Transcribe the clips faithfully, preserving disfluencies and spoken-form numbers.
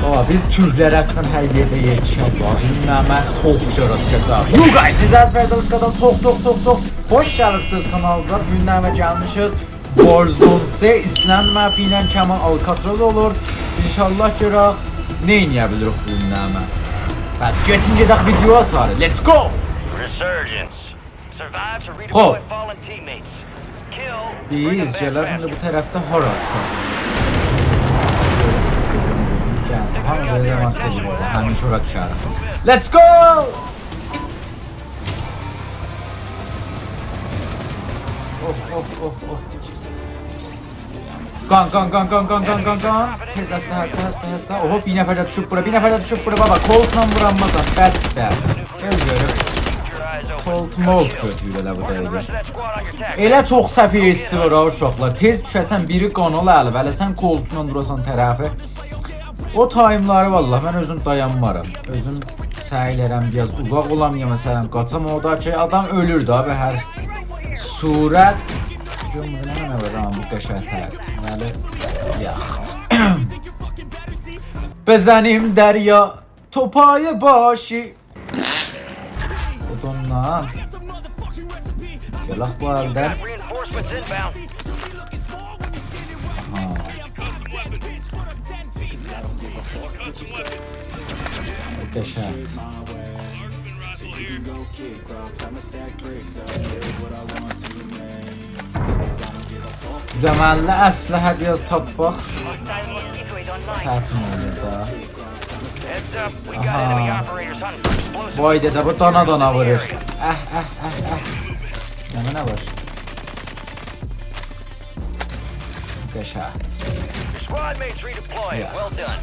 بابا، بیز تورکلر اصلا هر یئرده یئتیشمه‌دیک. باخ، ایندی من چوخ شورا دوشه‌جم. You guys, سیزی عرض ائدیرم، قدم چوخ، چوخ، چوخ، چوخ خوش گلیبسیز کانالیمیزا. بو گون نمنه گلمیشیک؟ Warzone سه، ایسلند مپی ایله کمان آلکاتراز اولور. ان‌شاءالله گؤرک نه ائلیه بیلیریک بو گون نمنه. پس کئچین گئدک ویدیویا ساری. Let's go! Resurgence. Survive to redeploy خوب. Fallen teammates. Kill to bring بیز them back گلک ایندی faster. بو طرفده هارا دوشک؟ گل، هامی بئله مارک ائدیر اورا. همیشه اورا دوشریک. Let's go! اوف، اوف، اوف، اوف. گان، گان، گان. تئز، اسلحه، اسلحه، اسلحه، اسلحه. اوهو، بیر نفر ده دوشوب بورا، بیر نفر ده دوشوب بورا، بابا. کولتلا وورانمازام، بدبخت. اؤل گؤروم. کولت مولت گؤتورور ائله بو دقیقه. ائله چوخ سفیه حیسی وار ها، اوشاقلار. تئز دوشه‌سن، بیری گان آلا الی، ائله سن کولتلا ووراسان طرفی. او تایملاری والله من اؤزوم دایانمارام. اؤزوم سعی ائلرم بیر آز اوزاق اولام، یا مثلا قاچام اورادا کی آدام اؤلور ده به هر صورت. گؤروم بورادا نه وار، آمما بو قشنگ تر. دئمه‌لی، یاخشی. بزنیم دریا توپای باشی. اودونلا. گلک بو الدن. Got reinforcements inbound. آها. قشنگ. دوز عمللی اسلحه بیر آز تاپماق چتین اولور دا. Heads up, we got enemy آها. Operators hunting for explosives. وای دده، بو دانا دانا وورور. اه، اه، اه، اه. نمنه وار؟ قشنگ. Your squad mates redeploying. یاخشی. Well done.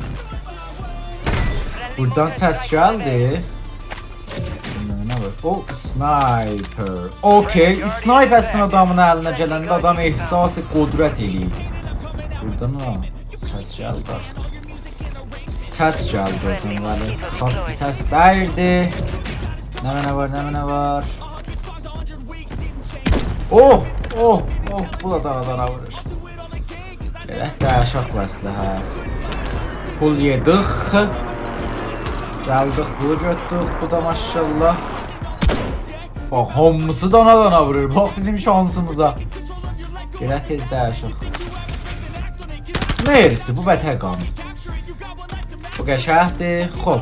بورادان سس گلدی. نمنه وار؟ او، اسنایپر. اوکی، اسنایپ اصلینده آدامین الینه گلنده آدام احساس قدرت ائله‌ییر. بورادان او سس گلدی. سس گلدی اورادان، ولی خاص بیر سس دئییلدی. نمنه وار، نمنه وار؟ اوه، اوه، اوه، بو دا دانا دانا وورور. ائله ده آشاق بسدی، هه. پول یئدیک. گلدیک، بونو گؤتدوک. بو دا ماشاءالله. باخ، هامیسی دانا دانا وورور. باخ بیزیم شانسیمیزا. گرک تئز دَییشک. مرسی، بو بتر قانون. بو قشنگدیر. خوب.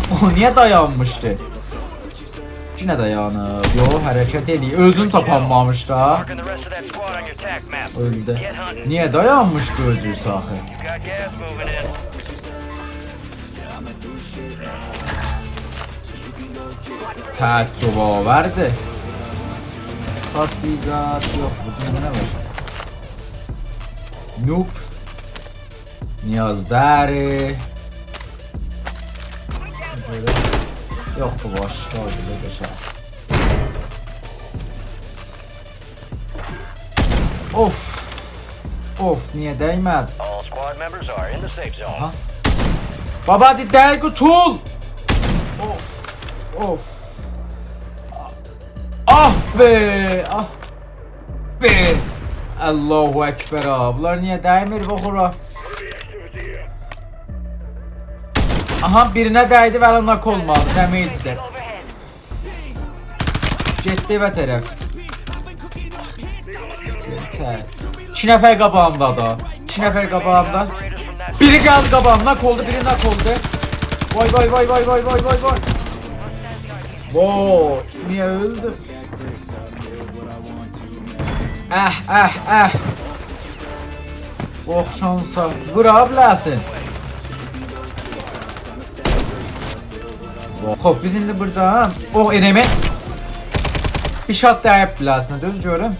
او نییه دایانمیشدی؟ یئنه دایانیب. یوخ، حرکت ائله‌ییر. اؤزونو تاپانمامیش دا. Marking the rest of that squad on your attack map. اؤلدو. Get hunting. نییه دایانمیشدی اؤزو آخی؟ You got gas moving in. تعجب‌آوردی. خاص بیر زاد یوخ، بورادا نه وار؟ نوب. نیاز داره. بئله. یوخ، بو باشقا، بئله قشنگ. اوف. اوف، نییه دَیمه‌دی؟ All squad members are in the safe zone. آها. بابا، دی دَی قوتول. اوف. اوف. آه به، آه به. الله اکبر ها. بونلار نییه دَیمیر، باخ اورا. آها، بیرینه دَیدی، ولی ناک اولمادی، دمیج‌دی. گئتدی ائوه طرف. ایکی نفر قاباغیمدا دا. ایکی نفر قاباغیمدا. بیری گلدی قاباغیما، ناک اولدو، بیری ناک اولدو. وای، وای، وای. وای، نییه اؤلدو؟ اه، اه، اه. اوخ، شانسا. وور، آبی، لسین. خوب، بیز ایندی بورادا، ها؟ او، انمی. بیر شات دَییب بیله‌سینه، دوز گؤروم.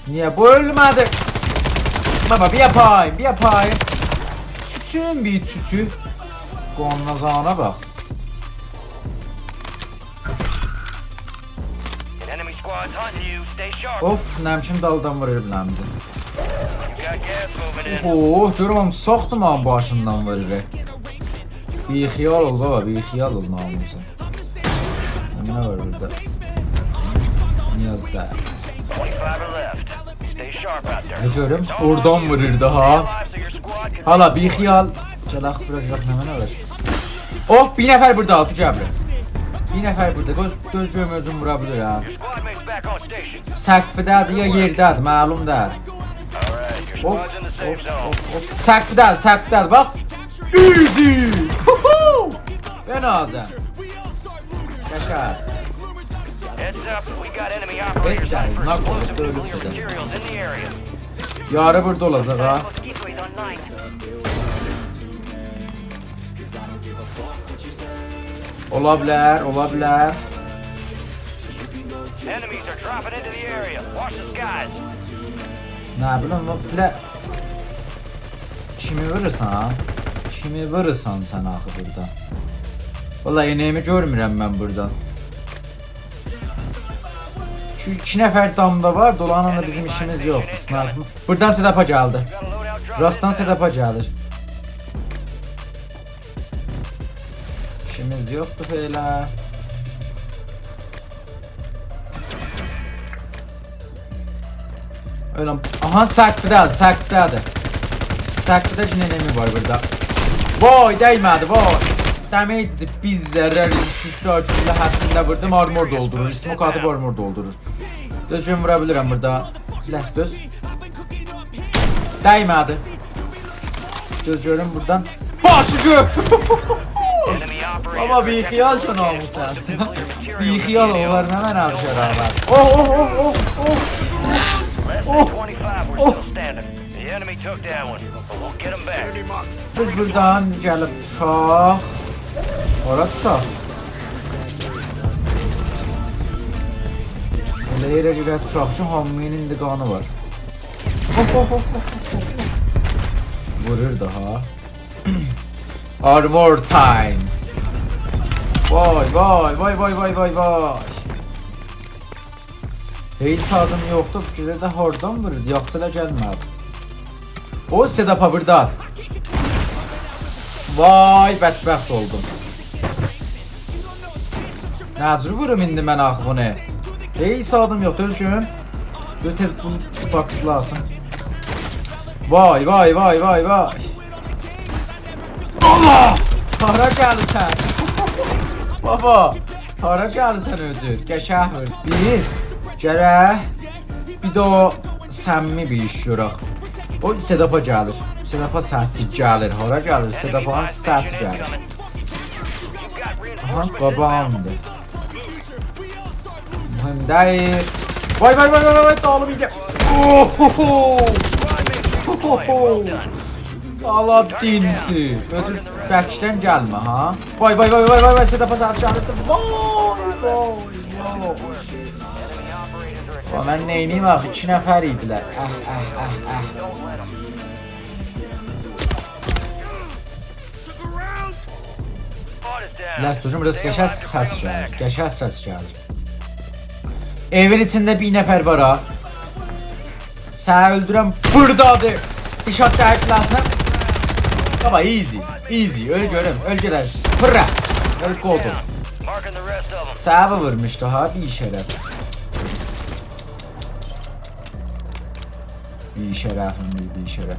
نییه بو اؤلمه‌دی؟ بابا، بیر یاپاییم، بیر یاپاییم. سوچون بیر چوچو. قونمازانا باخ. An enemy squad's hunting you. Stay sharp. اوف، نمکین دالدان وورور بیله‌میزه. You got gas moving in. اوه، گؤرورم، ساخدیم آن باشیندان وورور. بی‌خیال اول، بابا، بی‌خیال اول ناموسا. نه وار بورادا؟ نیاز دا. Twenty-five are left. Stay sharp out there. نه گؤروم؟ اورادان وورور دا، ها. Allies of your squad can حالا بی‌خیال. گل آخی، بورا گؤرک نمنه وار. اوه، بیر نفر بوردا، آلتی جبره. بیر نفر بوردا. گؤز، گؤز گؤرمه اؤزون وورا بیلیر ها. Your squad mate's back on station. سقفده‌دیر یا یئرده‌دیر، معلوم دئییل. All right, your اوه، squad's in the safe اوه، zone. اوه، اوه. سقفده‌دیر، سقفده‌دیر، باخ. Easy! هوهو! به نازم. یاشا. Heads up, we got enemy operators on first explosive nuclear materials in the area. یاری بوردا اولاجاق ها. اولا بیلر، اولا بیلر. Enemies are dropping into the area. Watch the skies. نه بیلیم، بو بیله کیمی وورورسان؟ کیمی وورورسان سن آخی بوردا؟ والله انمی گؤرمورم من بوردا. چونکی ایکی نفر دامدا وار، دولاناندا بیزیم ایشیمیز یوخدور. سنایپر. بوردان صداپا گلدی. راستدان صداپا گلیر. ایشیمیز یوخدور ائله. ائله، آها، سقفده‌دیر، سقفده‌دیر. سقفده یئنه انمی وار بوردا. وای، دیمه‌دی، وای. Damageدیر، بیز ضرر، ایکی اوچ دنه گولله حدینده ووردوم، armor دولدورور، smoke آتیب armor دولدورور. دؤز گؤروم وورا بیلیرم بوردا. لحظه دؤز. دیمه‌دی. دؤز گؤروم بوردان. باشی گؤر. بابا، بی‌خیال شو ناموسن. بی‌خیال اولار، نمنه بیر شئی وار. اوه، اوه، اوه، اوه، اوه. Less than twenty-five were still standing. The enemy took that one, but we'll get 'em back. بیز بوردان گلیب دوشاق. اورا دوشاق. ائله یئره گؤره دوشاق کی، هامی‌نین ایندی گانی وار. اوه، اوه، اوه، اوه، اوه. وورور دا ها. Armor times. وای، وای، وای. هئچ آدام یوخدور، بو گؤزل ده هاردان وورور، یاخشی ائله گلمه‌دی. او، صداپا بوردا. وای، بدبخت اولدوم. نه جور ووروم ایندی من آخی بونو؟ هئچ آدام یوخدور، دؤز گؤروم. دؤز تئز بو باکسی لازیم. وای، وای، وای، وای، وای. الله! هارا گلیرسن؟ بابا، هارا گلیرسن اؤزون؟ قشنگ وور. بیز گرک بیر ده او صمیمی بیر ایش گؤرک. او صداپا گلیر. صداپا سسی گلیر. هارا گلیر؟ صداپانین سسی گلیر. آها، قاباغیمدیر. مهم دئییل. وای، وای، وای، وای، وای، داغیلیم ایدی. اوهوهو. اوهوهو. آلا دینسی. اؤزون بکدن گلمه، ها. وای، وای، وای، صداپا سسی گلیردی. وای، وای، وای. آ، من نئینیم آخی؟ ایکی نفر ایدیلر. اه، اه، اه، اه. لست هجوم، بورادا قشنگ سس گلیر. قشنگ سس گلیر. ائوین ایچینده بیر نفر وار ها. سنی اؤلدورم، بوردادیر. بیر شات ده‌ییب لازینا. بابا، easy، easy. اؤل گؤروم، اؤل گؤروم. فیرلا. اؤل، قوودوم. سنی وورموشدو ها، بی‌شرف. بی‌شرفین بیر بی‌شرف.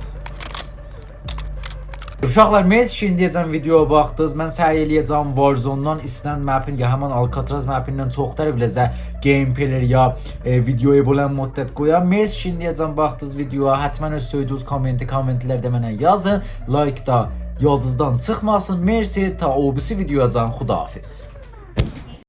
اوشاقلار، مرسی کی ایندیه‌جن ویدیویا باخدینیز. من سعی ائله‌یه‌جم Warzoneدان ایسته‌نن مپین یا همین Alcatraz مپیندن چوخ‌تر بیله‌زه گیم‌پلی یا، ائ، ویدیویو بلند مدت قویام. مرسی کی ایندیه‌جن باخدینیز ویدیویا. حتماً اؤز سؤیدویونوز کامنتی، کامنتلرده منه یازین. لایک دا یادینیزدان چیخماسین. مرسی، تا او بیریسی ویدیویاجان. خداحافظ.